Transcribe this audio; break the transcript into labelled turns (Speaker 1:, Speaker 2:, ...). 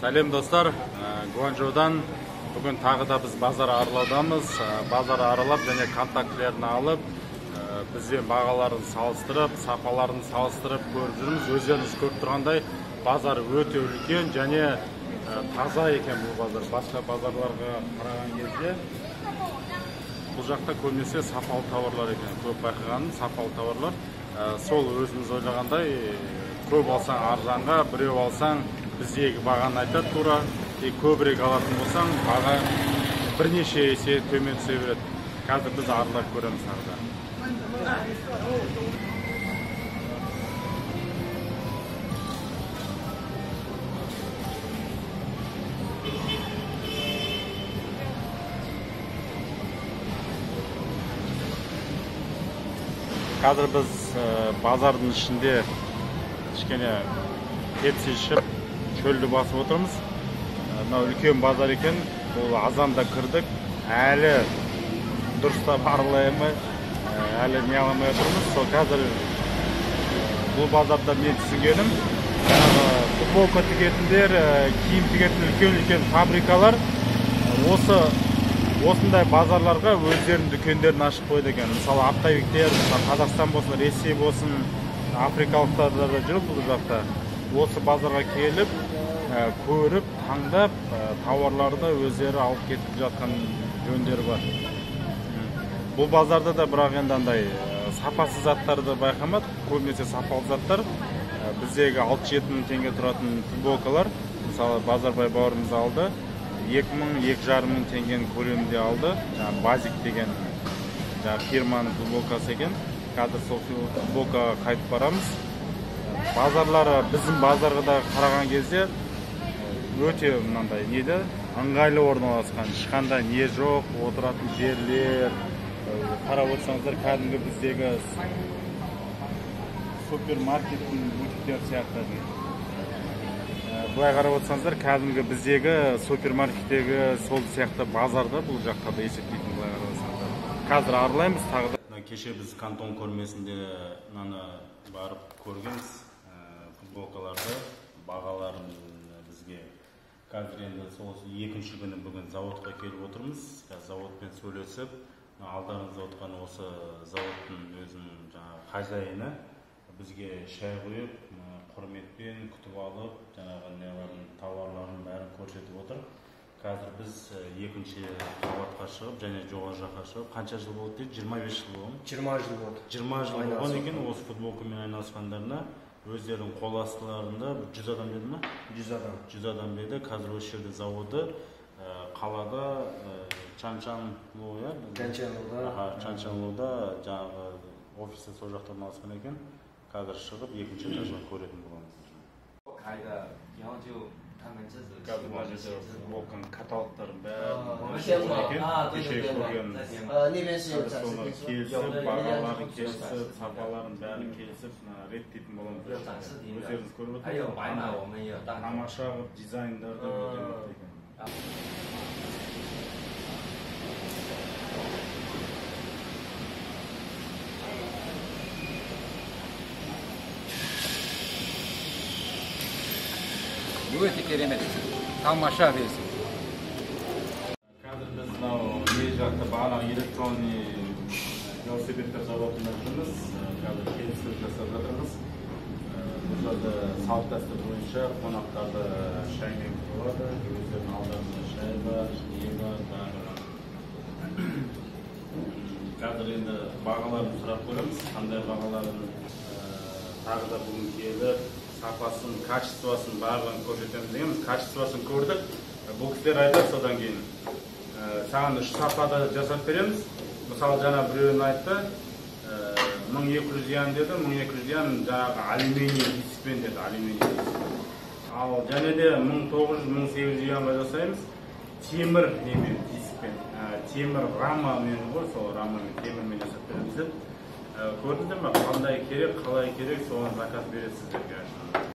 Speaker 1: Сәлем достар, Гуанчжоудан бүгін тағы да біз базар аралаудамыз. Базар аралап және контактілерін алып, бізбен бағаларын салыстырып, сапаларын салыстырып көріп жүрміз. Өздеріңіз көріп тұрғандай, базар өте үлкен және таза екен бұл базар. Басқа базарларға қараған кезде бұл жақта көбінесе сапалы тауарлар екен. Көп байқағаным сапалы тауарлар. Сол өзіміз ойлағандай, көп алсаң арзанға, біреу алсаң біздегі бағаны айтады тура, и көбірек алатын болсаң баға бірнеше есе төмен түсе береді. Қазір біз аралап көреміз тағы да. Қазір біз базардың ішінде кішкене пепси ішіп шөлді басып отырмыз. Мынау үлкен базар екен. Бұл азанда кірдік, әлі дұрыстап аралай алмай, әлі не аламай отырмыз. Сол қазір бұл базарда мен түсінгенім, жаңағы футболка тігетіндер, киім тігетін үлкен-үлкен фабрикалар осындай базарларға өздерінің дүкендерін ашып қойды екен. Мысалы оптовиктер, мысалы Қазақстан болсын, Ресей болсын, африкалықтар да жүр бұл жақта. Осы базарға келіп, көріп, таңдап, тауарларды өздері алып кетіп жатқан жөндері бар. Бұл базарда да бірақ енді андай сапасыз заттарды байқамадық, көбінесе сапалы заттар. Біздегі 6-7 мың теңге тұратын футболкалар, мысалы Базарбай бауырымыз алды, 2 мың, 2,5 мың теңгенің көлемінде алды. Жаңа Базик деген жаңа фирманың футболкасы екен. Қазір сол футболкаға қайтып барамыз. Базарлары біздің базарға да қараған кезде өте мынандай неді, ыңғайлы орналасқан, ешқандай не жоқ, отыратын жерлер. Қарап отырсаңыздар, кәдімгі біздегі супермаркеттің бутиктері сияқты. Былай қарап отырсаңыздар, кәдімгі біздегі супермаркеттегі сол сияқты базарда бұл жақта да есептейтін былай қарап отырсаңыздар. Қазір аралаймыз тағы да. Кеше біз Кантон көрмесінде мынаны барып көргенбіз, футболкаларды, бағаларын бізге. Қазір енді сол екінші күні бүгін заводқа келіп отырмыз. Қазір заводпен сөйлесіп, алдарыңызда отырған осы заводтың өзінің жаңағы хозяины бізге шай құйып, құрметпен күтіп алып, жаңағы нелерін, тауарларын бәрін көрсетіп отыр. Қазір біз екінші қабатқа шығып және жоғары жаққа шығып, қанша жыл болды дейді? 25 жыл болған.
Speaker 2: 20 жыл болды.
Speaker 1: 20 жыл болған екен осы футболкамен айналысқандарына. Өздерінің қол астыларында 100 адам деді ма?
Speaker 2: 100 адам.
Speaker 1: 100 адам деді. Қазір осы жерде заводы қалада Чанчанлу, иә?
Speaker 2: Чанчанлуда.
Speaker 1: Аха, Чанчанлуда жаңағы офисі сол жақта орналасқан екен. Қазір шығып екінші этажға көретін боламыз. Қазір мына жерде футболканың каталогтарын бәрін екен. Кеше көрген. Соны келісіп, бағаларын келісіп, сапаларын бәрін келісіп, реттейтін боламыз. Өздеріңіз көріп отырсыздар. Тамаша қылып дизайндарды өте мықты екен.
Speaker 3: Өте керемет, тамаша версия.
Speaker 1: Қазір біз мынау не жақта бағанағы электронный велосипедтер заводында жүрміз. Қазір келіссөз жасап жатырмыз. Бұл жерде салт дәстүр бойынша қонақтарды шаймен күтіп алады. Өздерінің алдарында шай бар, не бар, барлығы. Қазір енді бағаларын сұрап көреміз, қандай бағаларын тағы да бүгін келіп сапасын, качествосын барлығын көрсетеміз дегенбіз. Качествосын көрдік. Бұл кісілер айтады содан кейін. Саған 3 сапада жасап береміз. Мысалы жаңа біреуін айтты, 1200 ян деді, 1200 ян жаңағы алюминий дискпен деді, алюминий диск. Ал және де 1900, 1800 янға жасаймыз. Темір немен, дискпен, темір рамамен ғой, сол рамамен, темірмен жасап береміз деді. Көрдіңіздер ме, қандай керек, қалай керек, соған заказ бересіздер.